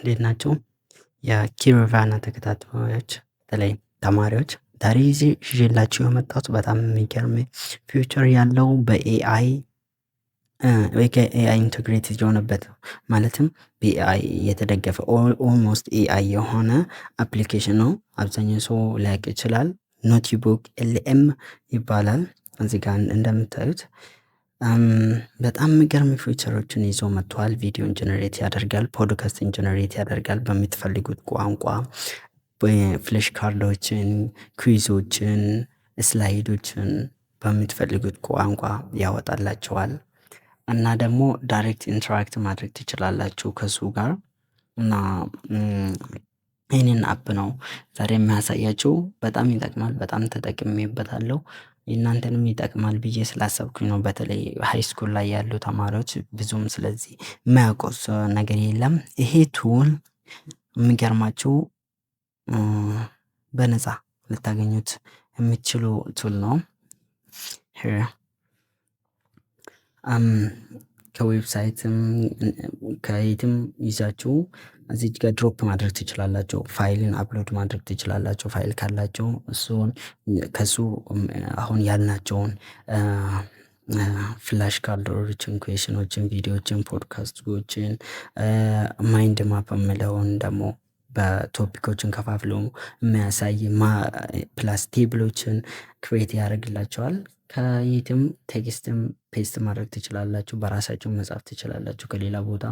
እንዴት ናችሁ? የኪርቫና ተከታታዮች፣ በተለይ ተማሪዎች፣ ዛሬ ይዤላችሁ የመጣሁት በጣም የሚገርም feature ያለው በ AI ወይ ከ AI integrated የሆነበት፣ ማለትም በ AI የተደገፈ፣ almost AI የሆነ application ነው። አብዛኛው ሰው ሊያውቅ ይችላል። NotebookLM ይባላል። እዚህ ጋር እንደምታዩት በጣም የሚገርም feature ኦችን ይዞ መጥቷል። ቪዲዮን generate ያደርጋል፣ podcast ን generate ያደርጋል በምትፈልጉት ቋንቋ፣ flash card ኦችን፣ quiz ኦችን፣ slide ኦችን በምትፈልጉት ቋንቋ ያወጣላችኋል። እና ደግሞ direct interact ማድረግ ትችላላችሁ ከሱ ጋር። እና ይህንን app ነው ዛሬ የማሳያችሁ። በጣም ይጠቅማል። በጣም ተጠቅሜበታለሁ። እናንተንም ይጠቅማል ብዬ ስላሰብኩኝ ነው። በተለይ high school ላይ ያሉ ተማሪዎች ብዙም ስለዚህ የማያውቁት ነገር የለም። ይሄ tool የሚገርማችሁ በነፃ ልታገኙት የምትችሉ tool ነው። Here ከ website ም ከየትም ይዛችሁ እዚህ ጋር drop ማድረግ ትችላላችሁ። File ን upload ማድረግ ትችላላችሁ። ፋይል ካላችሁ እሱን ከሱ አሁን ያልናቸውን flash card ኦችን፣ question ኦችን፣ ቪዲዮዎችን፣ podcast ኦችን፣ mind map የምለውን ደግሞ በ topic ኦችን ከፋፍሎ የሚያሳይ፣ plus table ኦችን create ያደርግላችኋል። ከየትም text ም paste ማድረግ ትችላላችሁ። በራሳችሁ መጻፍ ትችላላችሁ። ከሌላ ቦታ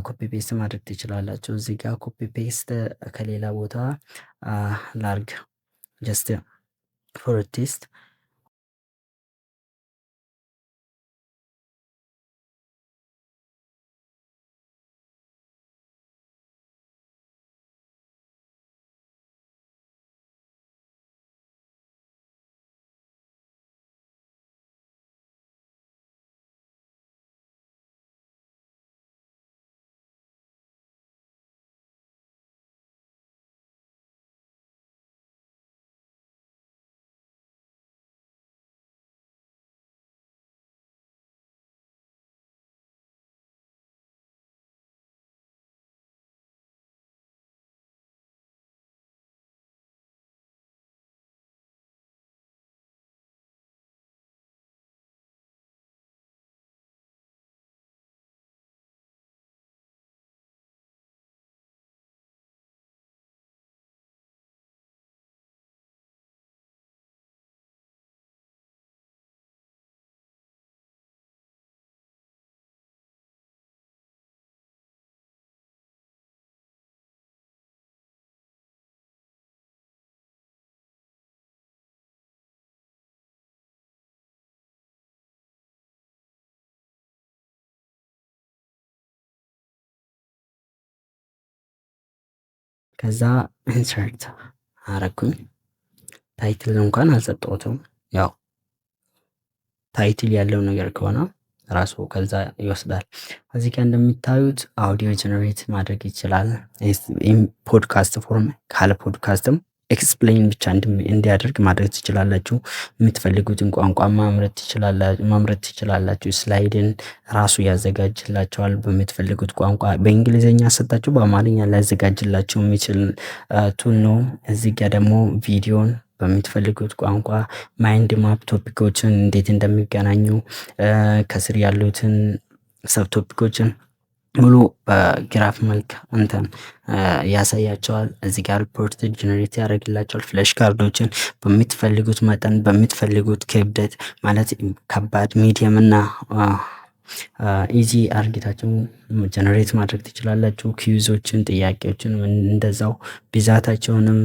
copy paste ማድረግ ትችላላችሁ። እዚህ ጋር copy paste ከሌላ ቦታ ላርግ just for test። ከዛ insert አረኩኝ። Title እንኳን አልሰጠሁትም። ያው title ያለው ነገር ከሆነ ራሱ ከዛ ይወስዳል። እዚህ ጋር እንደሚታዩት audio generate ማድረግ ይችላል። Podcast form ካለ podcast ም explain ብቻ እንዲያደርግ ማድረግ ትችላላችሁ። የምትፈልጉትን ቋንቋ መምረጥ ትችላላችሁ። Slide ን ራሱ ያዘጋጅላችኋል በምትፈልጉት ቋንቋ። በእንግሊዝኛ ሰጣችሁ በአማርኛ ሊያዘጋጅላችሁ የሚችል tool ነው። እዚህ ጋር ደግሞ ቪዲዮን በምትፈልጉት ቋንቋ፣ mind map፣ topic ኦችን እንዴት እንደሚገናኙ፣ ከስር ያሉትን sub topic ኦችን ሙሉ በ graph መልክ እንትን ያሳያችኋል። እዚህ ጋር report generate ያደርግላችኋል። Flash card ኦችን በምትፈልጉት መጠን፣ በምትፈልጉት ክብደት፣ ማለት ከባድ፣ medium እና easy አርግታችሁ generate ማድረግ ትችላላችሁ። Quiz ኦችን፣ ጥያቄዎችን እንደዛው ብዛታቸውንም፣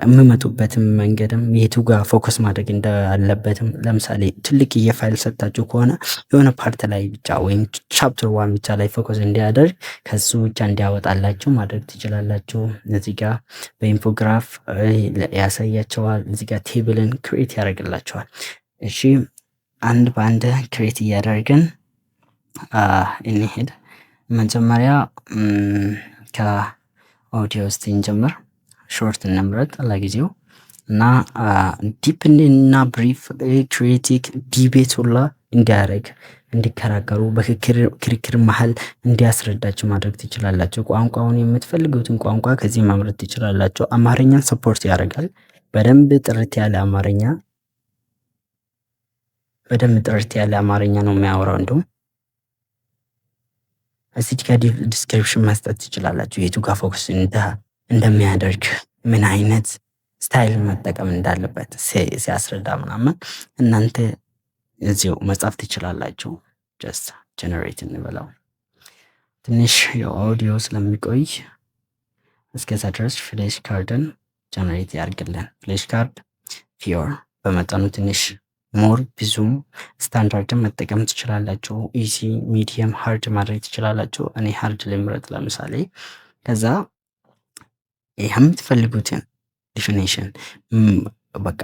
የሚመጡበትም መንገድም፣ የቱ ጋር focus ማድረግ እንዳለበትም፣ ለምሳሌ ትልቅ የፋይል ሰጥታችሁ ከሆነ የሆነ part ላይ ብቻ ወይም chapter one ብቻ ላይ focus እንዲያደርግ ከሱ ብቻ እንዲያወጣላችሁ ማድረግ ትችላላችሁ። እዚህ ጋር በ infograph ያሳያችኋል። እዚህ ጋር table ን create ያደርግላችኋል። እሺ፣ አንድ በአንድ create እያደረግን እንሄድ። መጀመሪያ ከኦዲዮ ውስጥ እንጀምር። Short እንምረጥ ለጊዜው እና deep እና brief critic debate ሁላ እንዲያደርግ እንዲከራከሩ በክርክር መሃል እንዲያስረዳችሁ ማድረግ ትችላላችሁ። ቋንቋውን የምትፈልጉትን ቋንቋ ከዚህ ማምረት ትችላላችሁ። አማርኛን support ያደርጋል። በደንብ ጥርት ያለ አማርኛ፣ በደንብ ጥርት ያለ አማርኛ ነው የሚያወራው። እንደውም እዚች ጋር description መስጠት ትችላላችሁ። የቱ ጋር focus እንደሚያደርግ፣ ምን አይነት style መጠቀም እንዳለበት ሲያስረዳ ምናምን እናንተ እዚሁ መጻፍ ትችላላችሁ። Just generate እንበለው። ትንሽ የኦዲዮ ስለሚቆይ እስከዛ ድረስ flash card ን generate ያድርግልን። Flash card fewer በመጠኑ ትንሽ more ብዙም ስታንዳርድን መጠቀም ትችላላችሁ። Easy፣ medium፣ hard ማድረግ ትችላላችሁ። እኔ hard ልምረጥ ለምሳሌ። ከዛ የምትፈልጉትን definition በቃ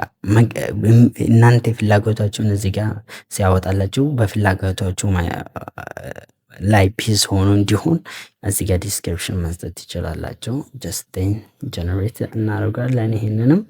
እናንተ ፍላጎታችሁን እዚህ ጋር ሲያወጣላችሁ በፍላጎታችሁ ላይ base ሆኖ እንዲሆን እዚህ ጋር description መስጠት ትችላላችሁ። Just generate እናደርጋለን። ይሄንንም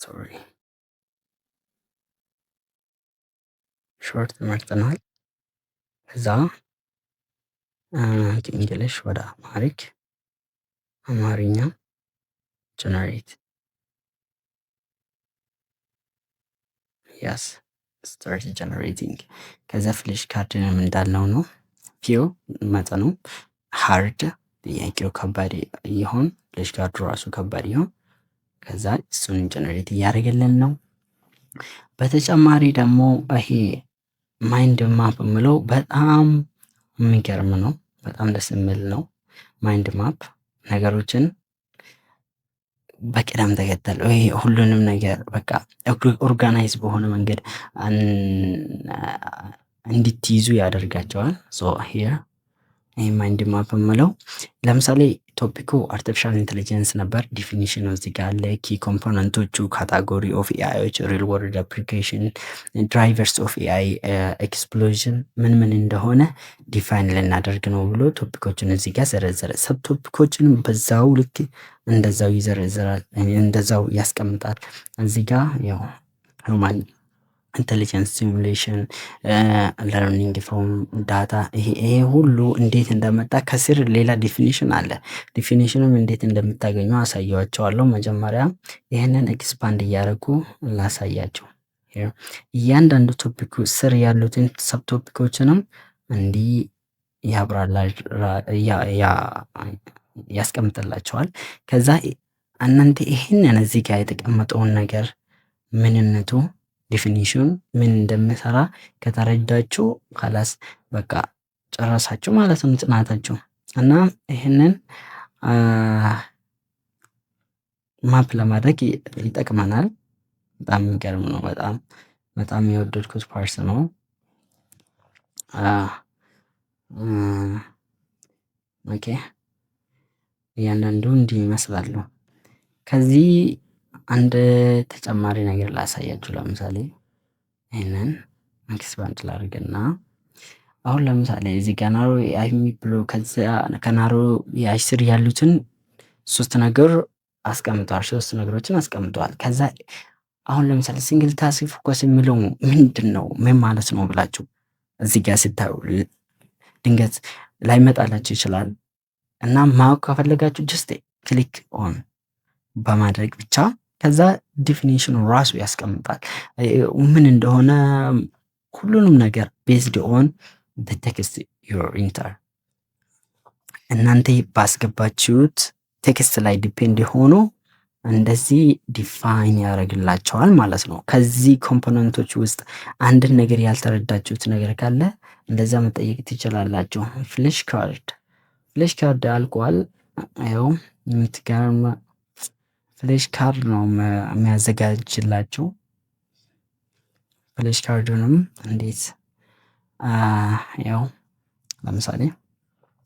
sorry፣ short መርጠናል። ከዛ English ወደ Amharic፣ አማርኛ generate፣ yes፣ start generating። ከዛ flash card ንም እንዳልነው ነው። Few መጠኑ hard፣ ጥያቄው ከባድ ይሆን፣ flash card ኡ ራሱ ከባድ ይሆን። ከዛ እሱን generate እያደረገልን ነው። በተጨማሪ ደግሞ ይሄ mind map የምለው በጣም የሚገርም ነው። በጣም ደስ የሚል ነው። Mind map ነገሮችን በቅደም ተከተል ወይ ሁሉንም ነገር በቃ organize በሆነ መንገድ እንድትይዙ ያደርጋቸዋል። So here ይህ mind map የምለው ለምሳሌ topic ኩ artificial intelligence ነበር። Definition ኑ እዚህ ጋር አለ። Key component ኦቹ፣ category of AI ዎች፣ real world application፣ drivers of AI explosion ምን ምን እንደሆነ define ልናደርግ ነው ብሎ topic ኦችን እዚህ ጋር ዘረዘረ። Sub topic ኦችንም በዛው ልክ እንደዛው ይዘረዝራል፣ እንደዛው ያስቀምጣል። እዚህ ጋር ያው human intelligence simulation፣ learning from data፣ ይሄ ሁሉ እንዴት እንደመጣ ከስር ሌላ definition አለ። Definition ኑም እንዴት እንደምታገኙ አሳያችኋለሁ። መጀመሪያ ይህንን expand እያደረጉ ላሳያችሁ። እያንዳንዱ topic ስር ያሉትን sub topic ኦችንም እንዲህ ያብራላ ያስቀምጥላቸዋል። ከዛ እናንተ ይህንን እዚህ ጋር የተቀመጠውን ነገር ምንነቱ፣ definition ምን እንደምሰራ ከተረዳችሁ خلاص በቃ ጨረሳችሁ ማለት ነው ጥናታችሁ። እና ይህንን map ለማድረግ ይጠቅመናል። በጣም የሚገርም ነው። በጣም በጣም የወደድኩት part ነው። Okay፣ እያንዳንዱ እንዲህ ይመስላሉ። ከዚህ አንድ ተጨማሪ ነገር ላሳያችሁ። ለምሳሌ ይህንን expand ላድርግና አሁን ለምሳሌ እዚህ ጋር narrow AI ብሎ ከዚያ ከ narrow AI ስር ያሉትን ሶስት ነገር አስቀምጠዋል። ሶስት ነገሮችን አስቀምጠዋል። ከዛ አሁን ለምሳሌ single task focus የሚለው ምንድን ነው? ምን ማለት ነው ብላችሁ እዚህ ጋር ስታዩ ድንገት ላይመጣላችሁ ይችላል። እና ማወቅ ከፈለጋችሁ just click on በማድረግ ብቻ ከዛ definition ኑ ራሱ ያስቀምጣል ምን እንደሆነ ሁሉንም ነገር based on text you enter፣ እናንተ ባስገባችሁት text ላይ depend ሆኖ እንደዚህ define ያደርግላቸዋል ማለት ነው። ከዚህ component ኦች ውስጥ አንድን ነገር ያልተረዳችሁት ነገር ካለ እንደዛ መጠየቅ ትችላላችሁ። Flash card አልቋል። ይኸው የምትገርም flash card ነው የሚያዘጋጅላችሁ። Flash card ኡንም እንዴት ያው ለምሳሌ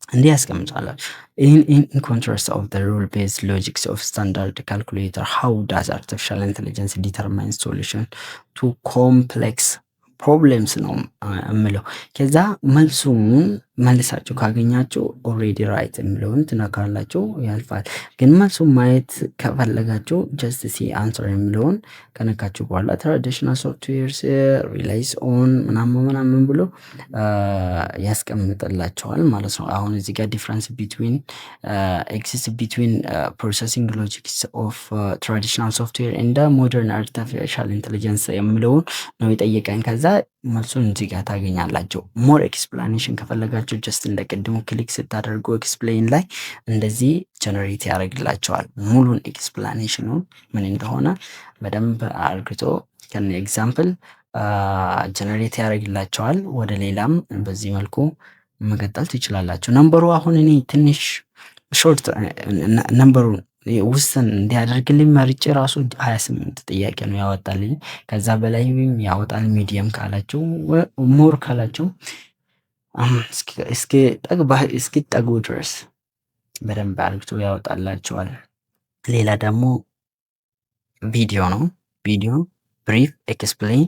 እንዲህ ያስቀምጣላችሁ። In contrast of the rule based logics of standard calculator, how does artificial intelligence determine solution to complex problems ነው የምለው። ከዛ መልሱን መልሳችሁ ካገኛችሁ already right የሚለውን ትነካላችሁ፣ ያልፋል። ግን መልሱን ማየት ከፈለጋችሁ just see answer የሚለውን ከነካችሁ በኋላ traditional softwares relies on ምናምን ምናምን ብሎ ያስቀምጥላችኋል ማለት ነው። አሁን እዚህ ጋር difference between exist between processing logics of traditional software and modern artificial intelligence የሚለውን ነው የጠየቀን። ከዛ መልሱን እዚህ ጋር ታገኛላችሁ። More explanation ከፈለጋችሁ just እንደ ቅድሙ click ስታደርጉ explain ላይ እንደዚህ generate ያደርግላችኋል። ሙሉን explanation ኑን ምን እንደሆነ በደንብ አርግቶ ከነ example generate ያደርግላችኋል። ወደ ሌላም በዚህ መልኩ መቀጠል ትችላላችሁ። Number ኡ አሁን እኔ ትንሽ short number ኡን ውስን እንዲያደርግልኝ መርጬ ራሱ 28 ጥያቄ ነው ያወጣልኝ። ከዛ በላይም ያወጣል። Medium ካላችሁ፣ more ካላችሁ እስኪጠግቡ ድረስ በደንብ አርግቶ ያወጣላችኋል። ሌላ ደግሞ ቪዲዮ ነው። ቪዲዮ brief explain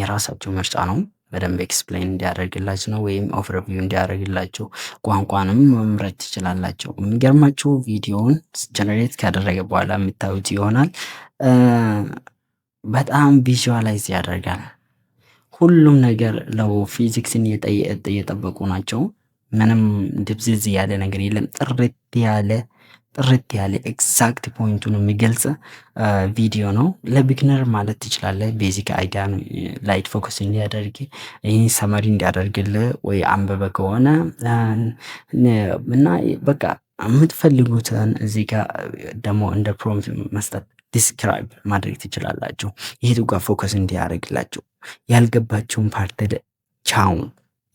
የራሳችሁ ምርጫ ነው። በደንብ explain እንዲያደርግላችሁ ነው ወይም overview እንዲያደርግላችሁ ቋንቋንም መምረጥ ትችላላችሁ። የሚገርማችሁ ቪዲዮውን generate ካደረገ በኋላ የምታዩት ይሆናል። በጣም visualize ያደርጋል። ሁሉም ነገር law ፊዚክስን እየጠበቁ ናቸው። ምንም ድብዝዝ ያለ ነገር የለም። ጥርት ያለ exact point ኡን የሚገልጽ ቪዲዮ ነው። ለ beginner ማለት ትችላለህ። Basic idea ላይ focus እንዲያደርግ፣ ይህን summary እንዲያደርግልህ ወይ አንብበ ከሆነ እና በቃ የምትፈልጉትን እዚህ ጋር ደግሞ እንደ prompt መስጠት፣ describe ማድረግ ትችላላችሁ። የቱ ጋር focus እንዲያደርግላችሁ ያልገባችሁን part ቻውን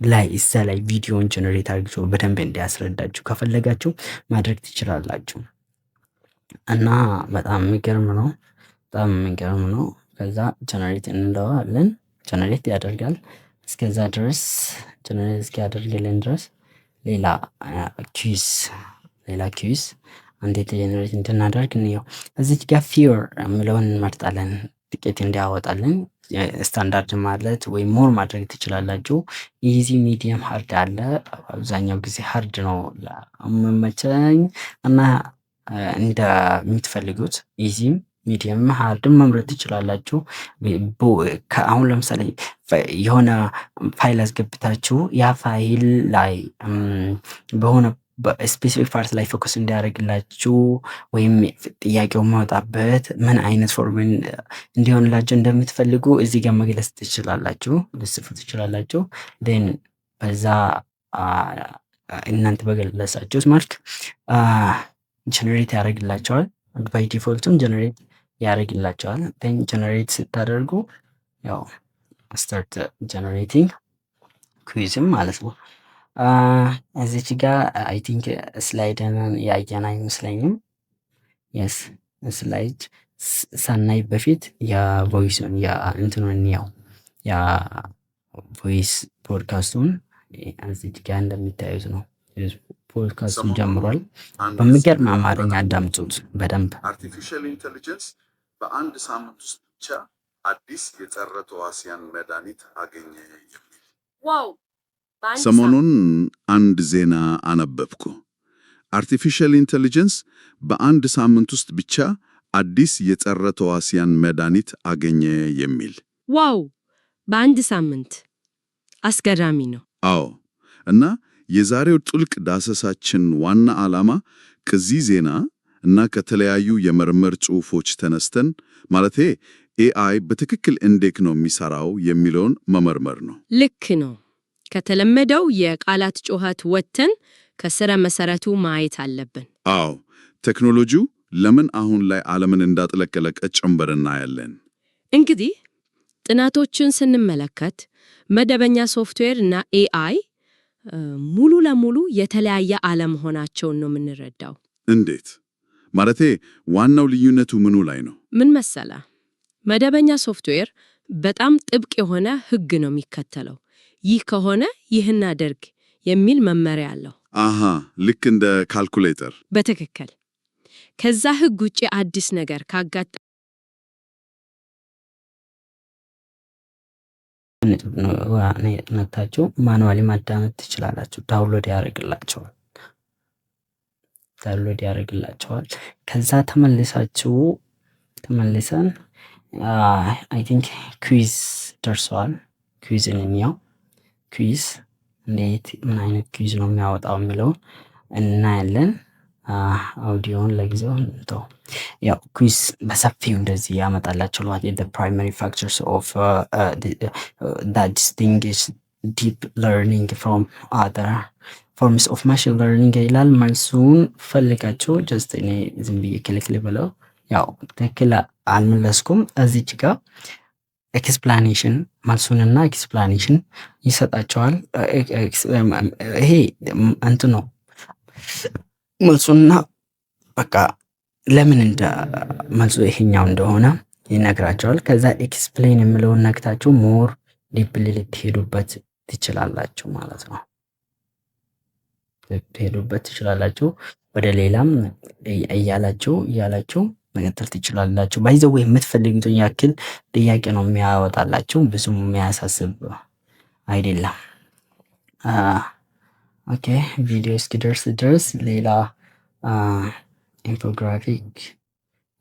ላይ እዛ ላይ ቪዲዮን generate አድርጎ በደንብ እንዲያስረዳችሁ ከፈለጋችሁ ማድረግ ትችላላችሁ። እና በጣም የሚገርም ነው። በጣም የሚገርም ነው። ከዛ generate እንለዋለን። Generate ያደርጋል። እስከዛ ድረስ generate እስኪያደርግልን ድረስ ሌላ quiz እንዴት generate እንድናደርግ እንየው። እዚች ጋር fewer የሚለውን እንመርጣለን፣ ጥቂት እንዲያወጣልን። ስታንዳርድ ማለት ወይም more ማድረግ ትችላላችሁ። Easy፣ medium፣ hard አለ። አብዛኛው ጊዜ hard ነው የሚመቸኝ እና እንደምትፈልጉት easy ም medium ም hard ም መምረጥ ትችላላችሁ። አሁን ለምሳሌ የሆነ ፋይል አስገብታችሁ ያ ፋይል ላይ በሆነ specific part ላይ focus እንዲያደርግላችሁ ወይም ጥያቄው ማውጣበት ምን አይነት form እንዲሆንላችሁ እንደምትፈልጉ እዚህ ጋር መግለጽ ትችላላችሁ፣ ልትጽፉ ትችላላችሁ። Then በዛ እናንተ በገለጻችሁት መልክ generate ያደርግላችኋል። By default ም generate ያደርግላችኋል። Then generate ስታደርጉ ያው start generating quiz ም ማለት ነው። እዚች ጋር I think slide ን ያየን አይመስለኝም። Yes፣ slide ሳናይ በፊት የ voice ኡን የእንትኑን እንየው፣ የ voice podcast ኡን። እዚች ጋር እንደሚታዩት ነው። ፖድካስቱን ጀምሯል። በሚገርም አማርኛ አዳምጡት በደንብ። Artificial intelligence በአንድ ሳምንት ውስጥ ብቻ አዲስ የጸረ ተዋሲያን መድኃኒት አገኘ የሚል። Wow! በአንድ ሰሞኑን አንድ ዜና አነበብኩ። Artificial intelligence በአንድ ሳምንት ውስጥ ብቻ አዲስ የጸረ ተዋሲያን መድኃኒት አገኘ የሚል። Wow! በአንድ ሳምንት፣ አስገራሚ ነው። አዎ፣ እና የዛሬው ጥልቅ ዳሰሳችን ዋና ዓላማ ከዚህ ዜና እና ከተለያዩ የምርምር ጽሑፎች ተነስተን ማለቴ AI በትክክል እንዴት ነው የሚሰራው የሚለውን መመርመር ነው። ልክ ነው። ከተለመደው የቃላት ጩኸት ወጥተን ከስረ መሰረቱ ማየት አለብን። አዎ፣ ቴክኖሎጂው ለምን አሁን ላይ ዓለምን እንዳጥለቀለቀ ጭምር እናያለን። እንግዲህ ጥናቶችን ስንመለከት መደበኛ ሶፍትዌር እና AI ሙሉ ለሙሉ የተለያየ አለመሆናቸውን ነው የምንረዳው። እንዴት? ማለቴ ዋናው ልዩነቱ ምኑ ላይ ነው? ምን መሰለ፣ መደበኛ ሶፍትዌር በጣም ጥብቅ የሆነ ሕግ ነው የሚከተለው። ይህ ከሆነ ይህን አድርግ፣ የሚል መመሪያ አለው። አሃ፣ ልክ እንደ ካልኩሌተር። በትክክል። ከዛ ህግ ውጪ አዲስ ነገር ካጋጠ ነክታችሁ manually ማዳመጥ ትችላላችሁ። Download ያደርግላችኋል። Download ያደርግላችኋል። ከዛ ተመልሳችሁ ተመልሰን I think quiz ደርሰዋል። Quiz ን እንየው። Quiz እንዴት፣ ምን አይነት quiz ነው የሚያወጣው የሚለውን እናያለን። አውዲዮን ለጊዜው እንተው። ያው quiz በሰፊው እንደዚህ ያመጣላችኋል። What is the primary factors of that distinguish deep learning from other forms of machine learning ይላል። መልሱን ፈልጋችሁ just እኔ ዝም ብዬ click ልበለው፣ ያው ትክክል አልመለስኩም። እዚች ጋር explanation መልሱንና explanation ይሰጣችኋል። ይሄ እንትን ነው፣ መልሱንና በቃ ለምን እንደ መልሱ ይሄኛው እንደሆነ ይነግራችኋል። ከዛ explain የሚለውን ነክታችሁ more deeply ልትሄዱበት ትችላላችሁ ማለት ነው። ልትሄዱበት ትችላላችሁ። ወደ ሌላም እያላችሁ እያላችሁ መቀጠል ትችላላችሁ። By the way የምትፈልጉትን ያክል ጥያቄ ነው የሚያወጣላችሁ። ብዙም የሚያሳስብ አይደለም። Okay፣ ቪዲዮ እስኪደርስ ድረስ ሌላ infographic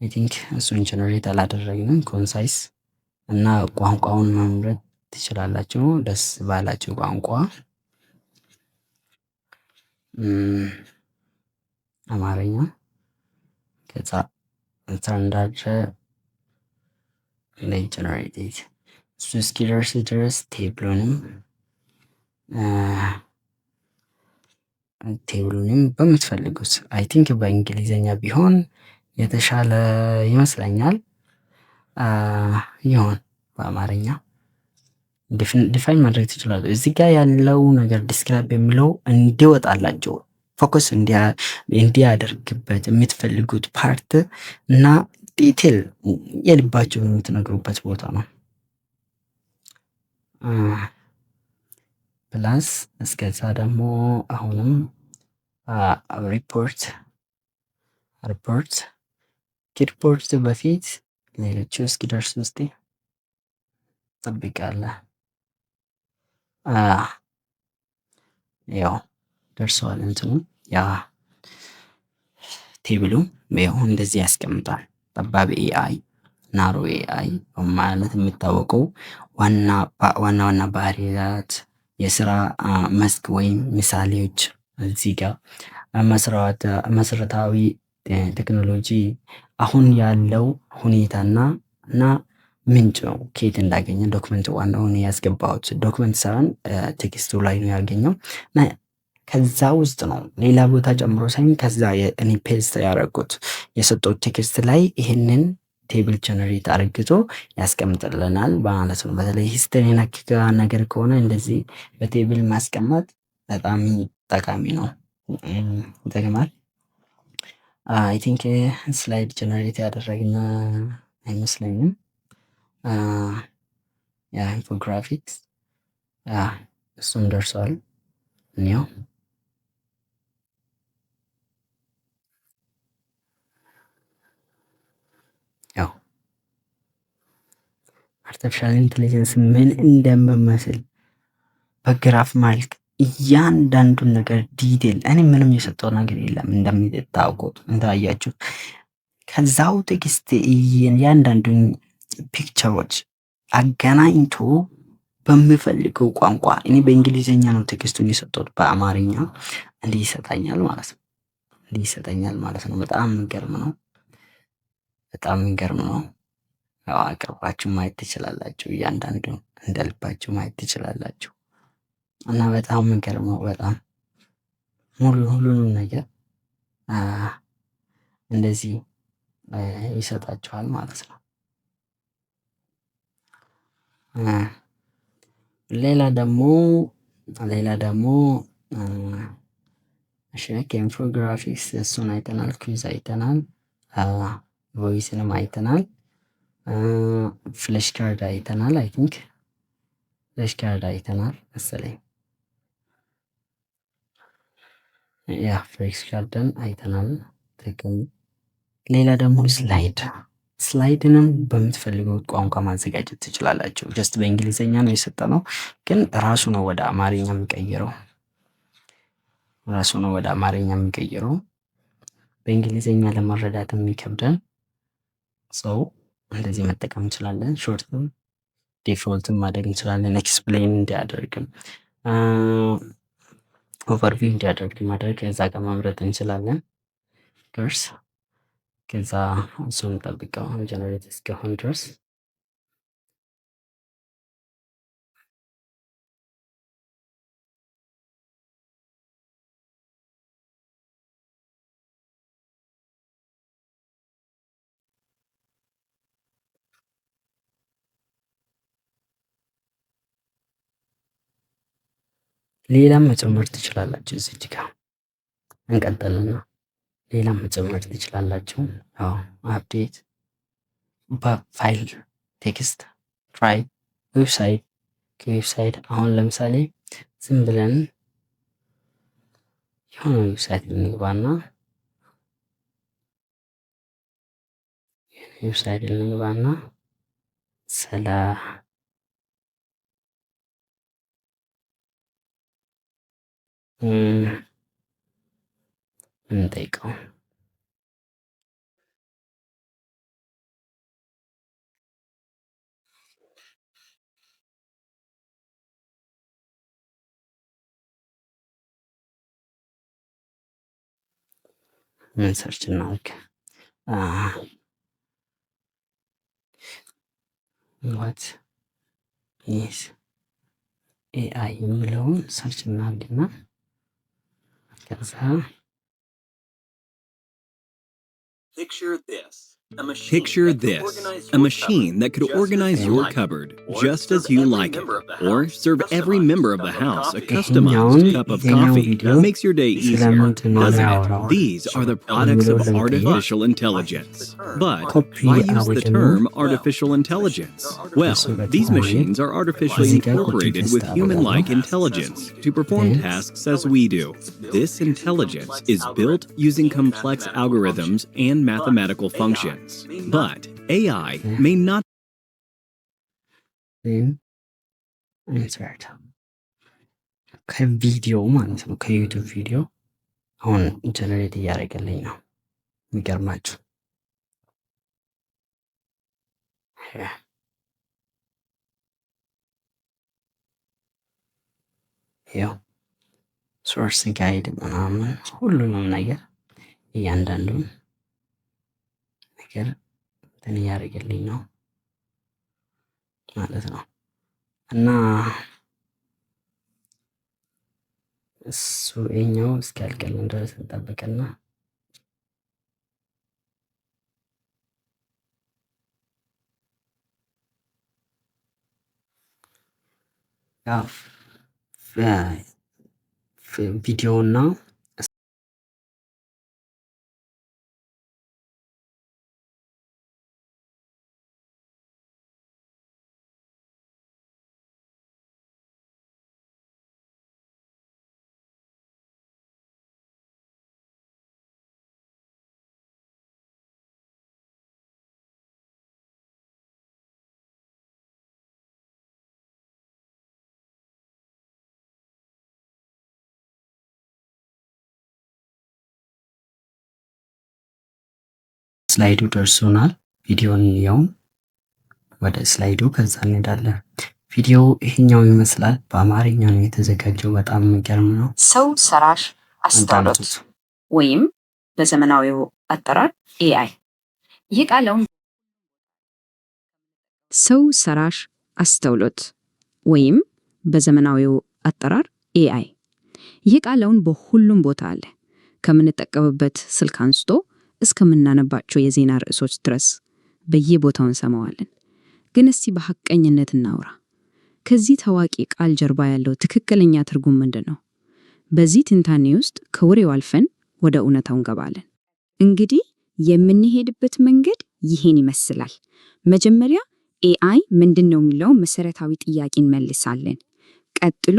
I think እሱን generate አላደረግንም። Concise እና ቋንቋውን መምረጥ ትችላላችሁ፣ ደስ ባላችሁ ቋንቋ፣ አማርኛ፣ ከዛ ስታንዳርድ ላይ generate። እሱ እስኪደርስ ድረስ table ኡንም በምትፈልጉት I think በእንግሊዘኛ ቢሆን የተሻለ ይመስለኛል። ይሁን በአማርኛ define ማድረግ ትችላላችሁ። እዚህ ጋር ያለው ነገር describe የሚለው እንዲወጣላችሁ focus እንዲያደርግበት የምትፈልጉት part እና detail የልባችሁ የምትነግሩበት ቦታ ነው። Plus እስከዛ ደግሞ አሁንም ሪፖርት ከሪፖርት በፊት ሌሎቹ እስኪደርሱ እስቲ ጠብቃለሁ። ያው ደርሰዋል። እንትኑ ያ table ኡ ያው እንደዚህ ያስቀምጣል። ጠባብ AI፣ narrow AI ማለት የሚታወቀው ዋና ዋና ባህሪያት፣ የስራ መስክ ወይም ምሳሌዎች፣ እዚህ ጋር መሰረታዊ ቴክኖሎጂ፣ አሁን ያለው ሁኔታና እና ምንጭ ነው። ከየት እንዳገኘ document ዋናውን ያስገባሁት document ሳይሆን text ኡ ላይ ነው ያገኘው እና ከዛ ውስጥ ነው፣ ሌላ ቦታ ጨምሮ ሳይሆን ከዛ እኔ paste ያደረጉት የሰጠሁት text ላይ ይሄንን table generate አርግቶ ያስቀምጥልናል ማለት ነው። በተለይ history ነክ ነገር ከሆነ እንደዚህ በ table ማስቀመጥ በጣም ጠቃሚ ነው፣ ይጠቅማል። I think slide generate ያደረግን አይመስለኝም። Yeah፣ infographics እሱም ደርሷል። እኒያው ያው artificial intelligence ምን እንደምመስል በ graph መልክ እያንዳንዱን ነገር detail። እኔ ምንም የሰጠው ነገር የለም፣ እንደምታውቁት እንዳያችሁት ከዛው text እያንዳንዱን picture ኦች አገናኝቶ በምፈልገው ቋንቋ፣ እኔ በእንግሊዝኛ ነው text ኡን የሰጠሁት፣ በአማርኛ እንዲህ ይሰጠኛል ማለት ነው። እንዲህ ይሰጠኛል ማለት ነው። በጣም የሚገርም ነው። በጣም የሚገርም ነው። ያው አቅርባችሁ ማየት ትችላላችሁ። እያንዳንዱ እንደ ልባችሁ ማየት ትችላላችሁ። እና በጣም የሚገርም ነው። በጣም ሙሉ ሁሉንም ነገር እንደዚህ ይሰጣችኋል ማለት ነው። ሌላ ደግሞ እሺ infographics እሱን አይተናል፣ quiz አይተናል፣ voice ንም አይተናል፣ flash card አይተናል። I think flash card አይተናል መሰለኝ። Yeah, flex card ን አይተናል። ትክክል። ሌላ ደግሞ slide፣ slide ንም በምትፈልገው ቋንቋ ማዘጋጀት ትችላላችሁ። Just በእንግሊዝኛ ነው የሰጠነው፣ ግን ራሱ ነው ወደ አማርኛ የሚቀይረው። ራሱ ነው ወደ አማርኛ የሚቀይረው። በእንግሊዝኛ ለመረዳት የሚከብደን ሰው እንደዚህ መጠቀም እንችላለን። Short ም default ም ማድረግ እንችላለን። Explain እንዲያደርግም overview እንዲያደርግ ማድረግ ከዛ ጋር መምረጥ እንችላለን። ድረስ ከዛ እሱን ጠብቀው generate እስኪሆን ድረስ። ሌላም መጨመር ትችላላችሁ። እዚህ ጋር እንቀጥልና ሌላም መጨመር ትችላላችሁ። አዎ፣ update በ file፣ text፣ try website፣ ከ website አሁን ለምሳሌ ዝም ብለን የሆነ website እንግባና ስለ እንጠይቀው። ምን search እናድርግ? What is AI የሚለውን search እናድርግና ከዛ Picture this: a machine that could organize your cupboard just as you like it, or serve every member of the house a ይሄኛውን customized cup of ይሄኛው coffee. ቪዲዮ Makes your day easier, ስለምንድን ነው doesn't it? የሚያወራው These are the products የሚለውን of ለመጠየቅ artificial intelligence. But copy why use the አድርግና term artificial intelligence? Well, እሱ these በተጨማሪ machines are artificially እዚህ ጋር copy incorporated paste with human አደርጋለሁ። like intelligence to perform Then tasks as we do. This intelligence is built using complex algorithms and mathematical functions. But AI may not Then insert ከቪዲዮ ማለት ነው፣ ከ YouTube ቪዲዮ አሁን generate እያደረገልኝ ነው። የሚገርማችሁ ያው source guide ምናምን ሁሉንም ነገር እያንዳንዱን ነገር እንትን እያደረገልኝ ነው ማለት ነው። እና እሱ ይኸኛው እስኪያልቅልን ድረስ እንጠብቅና ያው ቪዲዮ እና slide ኡ ደርሶናል። ቪዲዮን እንየው። ወደ slide ኡ ከዛ እንሄዳለን። ቪዲዮው ይሄኛው ይመስላል። በአማርኛ ነው የተዘጋጀው። በጣም የሚገርም ነው። ሰው ሰራሽ አስተውሎት አዳምጡት። ወይም በዘመናዊው አጠራር AI። ይህ ቃል አሁን ሰው ሰራሽ አስተውሎት ወይም በዘመናዊው አጠራር AI። ይህ ቃል አሁን በሁሉም ቦታ አለ። ከምንጠቀምበት ስልክ አንስቶ እስከምናነባቸው የዜና ርዕሶች ድረስ በየቦታው እንሰማዋለን። ግን እስቲ በሐቀኝነት እናውራ። ከዚህ ታዋቂ ቃል ጀርባ ያለው ትክክለኛ ትርጉም ምንድን ነው? በዚህ ትንታኔ ውስጥ ከወሬው አልፈን ወደ እውነታው እንገባለን። እንግዲህ የምንሄድበት መንገድ ይሄን ይመስላል። መጀመሪያ AI ምንድን ነው የሚለውን መሰረታዊ ጥያቄ እንመልሳለን። ቀጥሎ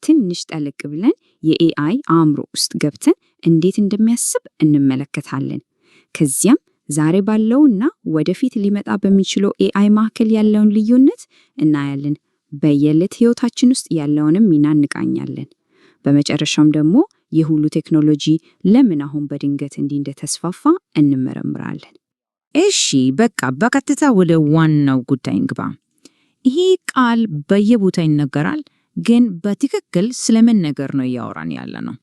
ትንሽ ጠለቅ ብለን የ AI አእምሮ ውስጥ ገብተን እንዴት እንደሚያስብ እንመለከታለን። ከዚያም ዛሬ ባለውና ወደፊት ሊመጣ በሚችለው AI መካከል ያለውን ልዩነት እናያለን። በየዕለት ሕይወታችን ውስጥ ያለውንም ሚና እንቃኛለን። በመጨረሻም ደግሞ ይህ ሁሉ ቴክኖሎጂ ለምን አሁን በድንገት እንዲህ እንደተስፋፋ እንመረምራለን። እሺ፣ በቃ በቀጥታ ወደ ዋናው ጉዳይ እንግባ። ይሄ ቃል በየቦታው ይነገራል፣ ግን በትክክል ስለምን ነገር ነው እያወራን ያለ ነው?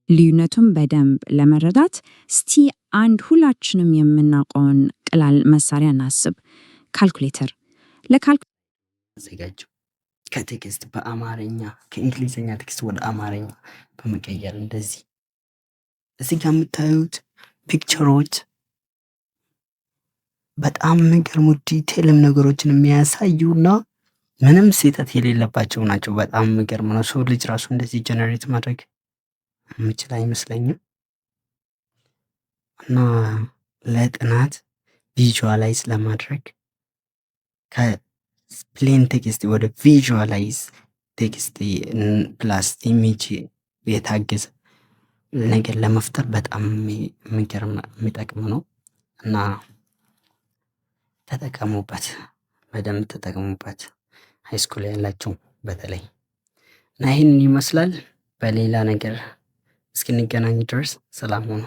ልዩነቱን በደንብ ለመረዳት እስቲ አንድ ሁላችንም የምናውቀውን ቀላል መሳሪያ እናስብ። ካልኩሌተር። አዘጋጀው ከ text በአማርኛ፣ ከእንግሊዝኛ text ወደ አማርኛ በመቀየር እንደዚህ እዚህ ጋር የምታዩት picture ኦች በጣም የሚገርሙ detail ም ነገሮችን የሚያሳዩና ምንም ስህተት የሌለባቸው ናቸው። በጣም የሚገርም ነው። ሰው ልጅ ራሱ እንደዚህ generate ማድረግ የምችል አይመስለኝም። እና ለጥናት visualize ለማድረግ ከ plain text ወደ visualize text plus image የታገዘ ነገር ለመፍጠር በጣም የሚገርም የሚጠቅም ነው እና ተጠቀሙበት፣ በደንብ ተጠቀሙበት። High school ያላችሁ በተለይ። እና ይህንን ይመስላል። በሌላ ነገር እስክንገናኝ ድረስ ሰላም ሁኑ።